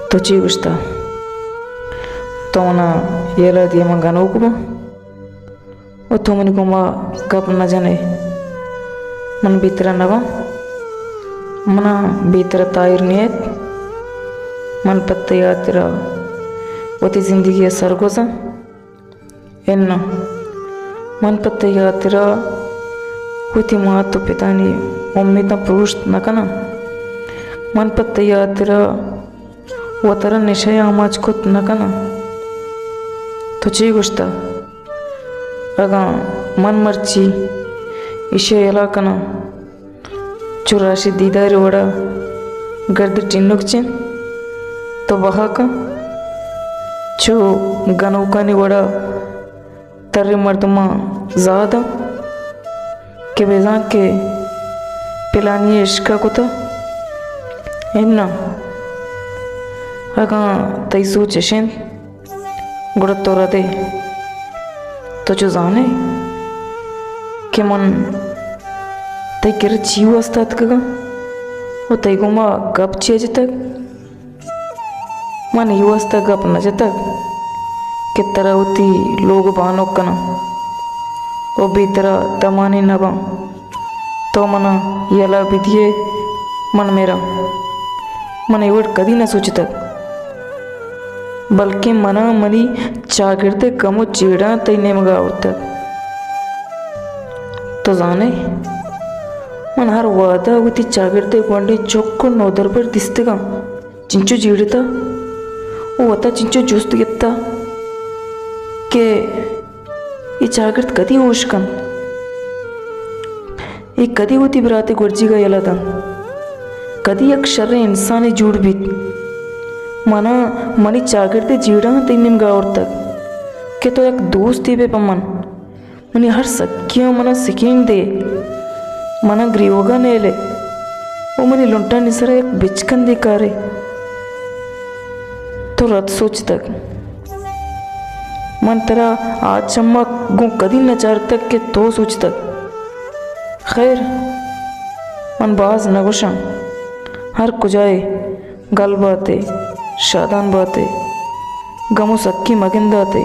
تو چی گوشتا؟ تو منا یلہ دیئے من گنوک باں و تو منی گوما گپ نہ جنے۔ من بے ترا نہ باں، منا بے ترا تاہیر نیت۔ من پہ تئی ہاترا وتی زندگی ء سرگوزاں۔ اناں، من پہ تئی ہاترا وتی مات و پتانی امیتاں پروشت نہ کناں۔ من پہ تئی ہاترا وترا نشہ ء آماچ کت نہ کناں۔ تو چے گوشتہ؟ اگاں من مرچی ایشی ء یلہ کناں، چو راشد دیدار ء وڑا گرد ٹنک چن، تو بہا کن، چو گنوکانی وڑا تریں مردماں زاہ داں کہ بزاں کہ پلانی ء عشق ء کتہ۔ اناں، اگاں تئی سوچ اش انت، گڑا تو ردے۔ تو چو زانے کہ من تئی کرا چی واسطہ اتکگاں و تئی گوما گپ چیا جتگ؟ من اے واسطہ گپ نہ جتگ کہ ترا وتی لوگ بانک کناں و بے ترا دمانے نہ باں۔ تو منا یلہ بدیئے، من مراں۔ من اے وڑ کدی نہ سوچتگ، بلکیں منا منی چاگرد ء گم و جیڑاں تئی نیمگا آورتگ۔ تو زانے، من ہر وہدا وتی چاگرد ء گونڈیں چک و نودربر دیستگاں۔ چنچو جیڑتہ و وتا چنچو جست گپتہ کہ اے چاگرد کدی ہوش کنت، اے کدی وتی برات ء گورجیگ ء یلہ دنت، کدی یک شریں انسانے جوڑ بیت۔ منا منی چاگرد ء جیڑاں تئی نیمگا آورتگ کہ تو یک دوستے بئے پہ من۔ منی ہر سکیاں منا سکین دے، منا گریوگا نیلے و منی لنٹانی سرا یک بچکندے کارے۔ تو رد سوچتگ۔ من ترا آ چما گوں کدی نہ چارتگ کہ تو سوچتگ۔ خیر، من باز نہ گوشاں۔ ہر کجائے گل باتے، شادان باتے، گم و سکی مگنداتے۔